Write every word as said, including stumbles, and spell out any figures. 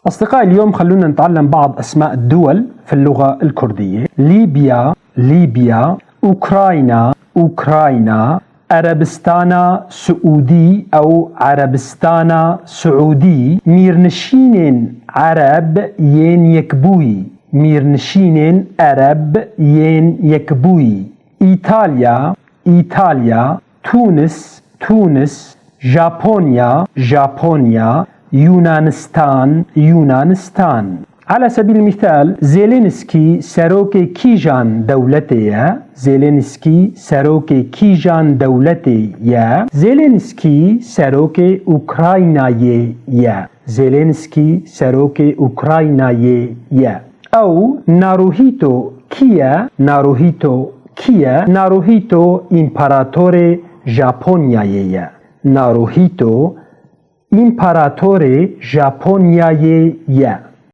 أصدقائي، اليوم خلونا نتعلم بعض أسماء الدول في اللغة الكردية. ليبيا، ليبيا. أوكراينا، أوكراينا. عربستانا سعودي أو عربستانا سعودي. Mîrnişînên Ereb yên Yekbûyî. Mîrnişînên Ereb yên Yekbûyî. إيطاليا، إيطاليا. تونس، تونس. Japonya، Japonya. Yunanistan، Yunanistan. على سبيل المثال، زيلينسكي serokê kîjan dewletê ye? زيلينسكي serokê kîjan dewletê ye? زيلينسكي serokê Ukraynayê ye. زيلينسكي serokê Ukraynayê ye. Ew Naruhito kî ye? Naruhito kî ye? Naruhito împaratorê Japonyayê ye. Naruhito împaratorê Japonyayê ye.